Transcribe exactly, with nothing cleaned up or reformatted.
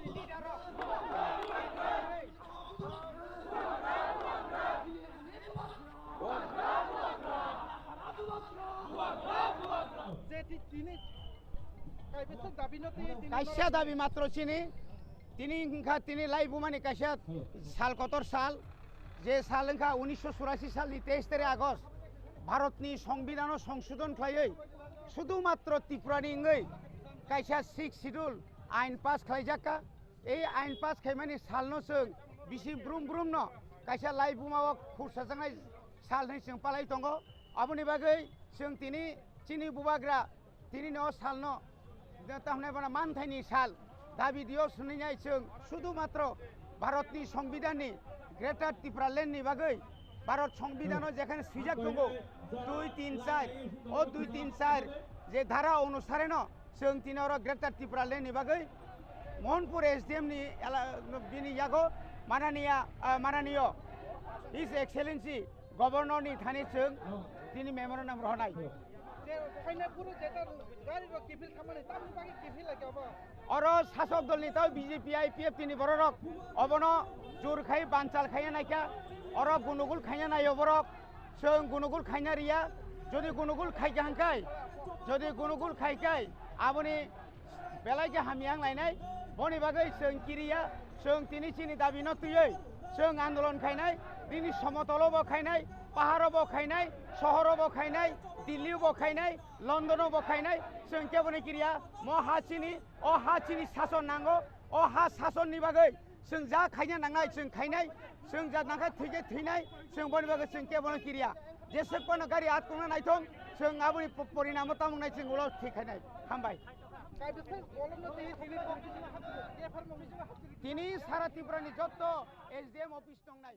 Je ti-, tini kaisa dabi no twi, tini kaisa dabi matro chini, tini wngkha tini laibumani kaisa sal kotor sal, je sal wngkha unisho churasi salni teis tarik August, Bharatni Songbidhano songsodhon khlaiwi sudu matro Tripurani wngwi kaisa Sixth Schedule ain pass khlaijakka. Ei ain pass khaimani salno chwng bisi brum brumno kaisa laibumao khursajaknai sal hinwi chwng palai tongo. Aboni bagwi chwng tini chini bubagra tini no salno tamni bono manthaini sal dabi dio swnwi nai chwng sudu matro Bharatni Songbidhanni Greater Tipraland ni bagwi Bharat Songbidhano jekhane swijak tongo dui tin char, o dui tin char je dhara onusareno chwng tini oro Greater Tipraland ni bagwi Mohanpur S D M ni ela-, bini yago mananiya, ah, mananiyo His Excellency Governor ni thani chwng tini memorandum rohornai. Je khaina phuru jeta gari rok kiphil khamani, tamni bagwi kiphil lai khe obo? Oro sasok dol ni tao B J P, I P F T ni bororok obono jur khai banchal khaina naikha, oro gunugul khaina naio borok, chwng gunugul khaina riya, jodi gunugul khaikha hwnkhai, jodi gunugul khaikhai, aboni belai khe hamya wng lainai, boni bagwi chwng kiriya, chwng tini chini dabi no twiwi chwng andolon khainai, bini somotolo bo khainai, paharo bo khainai, sohoro bo khainai, Delhi bo khainai, London bo khainai, chwng kebo ni kiriya, mo ha chini, o ha chini sason nango, o ha sason ni bagwi chwng ja khaina nangnai, chwng khainai, chwng ja nangkha thwikhe thwinai, chwng boni bagwi chwng kebo no kiriya. Jeswk phano gari atkokna naithong, chwng aboni po-, porinamo tamo wngnai chwng ulo thwi khainai. Hambai. Kaisa bolong no twi thwini competition hapjak, T F R competition hapjak. Tini sara Tripura ni jotto S D M office tongnai.